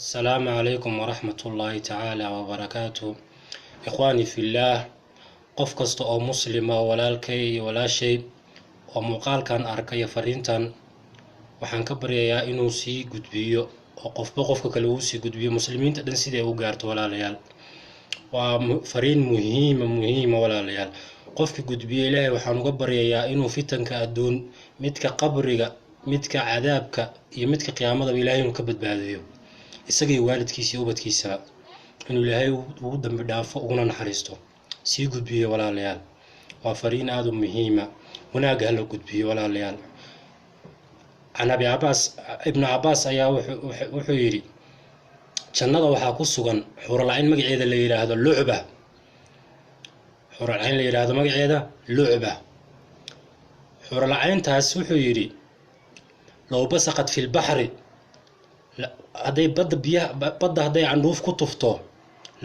Asalaamu calaykum waraxmatullaahi tacaala wabarakaatuh. Ikhwaani fillaah, qof kasta oo muslima oo walaalkay iyo walaashay oo muuqaalkan arkaya fariintan, waxaan ka baryayaa inuu sii gudbiyo oo qofba qofka kale uu sii gudbiyo, muslimiinta dhan siday u gaarto. Walaalayaal, waa fariin muhiima, muhiima. Walaalayaal, qofka gudbiya Ilaahay waxaan uga baryayaa inuu fitanka adduun, midka qabriga, midka cadaabka iyo midka qiyaamadaba Ilaahay inuu ka badbaadiyo, isaga iyo waalidkiisa iyo ubadkiisaba inuu Ilaahay ugu dambi dhaafo uguna naxariisto. Sii gudbiyo, walaalayaal, waa fariin aada u muhiima. Wanaagga hala gudbiyo, walaalayaal. Can Abi Cabaas, Ibnu Cabaas ayaa wuxuu yidhi: jannada waxaa ku sugan xuuralcayn magaceeda la yidhaahdo Lucba, xuuralcayn la yidhaahdo magaceeda Lucba. Xuuralcayntaas wuxuu yidhi: low basaqat fi lbaxri, hadday badda, biyaha badda hadday candhuuf ku tufto,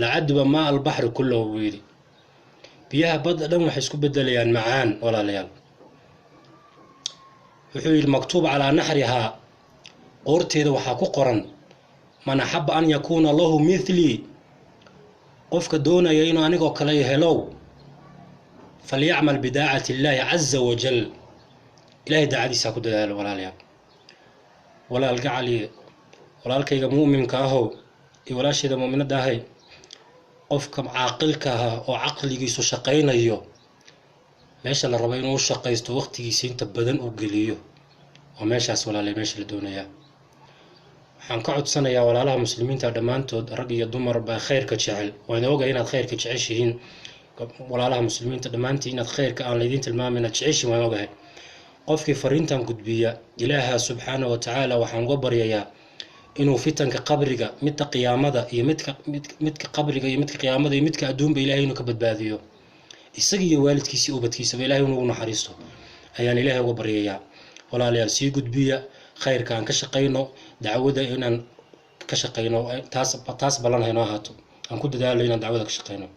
lacaduba maa albaxri kullahu, buu yidhi. Biyaha badda dhan waxay isku bedelayaan macaan. Walaalayaal, wuxuu yidhi: maktuub calaa naxrihaa, qoorteeda waxaa ku qoran: man axaba an yakuuna lahu mithlii, qofka doonaya inuu anigoo kale helow, falyacmal bidaacati illaahi caza wajal, Ilahay daacadiisa ha ku dadaalo. Walaalayaal, walaal gacaliye, walaalkayga mu'minka ahow iyo walaashayda mu'minadda ahay, qofka caaqilka ah oo caqligiisu shaqaynayo, meesha la rabo inuu u shaqaysto, waqtigiisa inta badan uu geliyo, waa meeshaas, walaalay, meesha la doonayaa. Waxaan ka codsanayaa walaalaha muslimiinta dhammaantood, rag iyo dumar baa khayrka jecel. Waan ogahay inaad khayrka jeceshihiin, walaalaha muslimiinta dhammaantiin, inaad khayrka aan laydiin tilmaamin inaad jeceshihin waan ogahay. Qofkii fariintan gudbiya, Ilaaha subxaana wa tacaala waxaan uga baryayaa inuu fitanka qabriga, midka qiyaamada iyo midka qabriga iyo midka qiyaamada iyo midka adduunba Ilahay inuu ka badbaadiyo, isaga iyo waalidkiisa iyo ubadkiisaba Ilahay inuu ugu naxariisto ayaan Ilaahay uga baryayaa. Walaalayaal, sii gudbiya khayrka, aan ka shaqayno dacwada, inaan ka shaqayno taas ballan haynoo ahaato, aan ku dadaalo inaan dacwada ka shaqayno.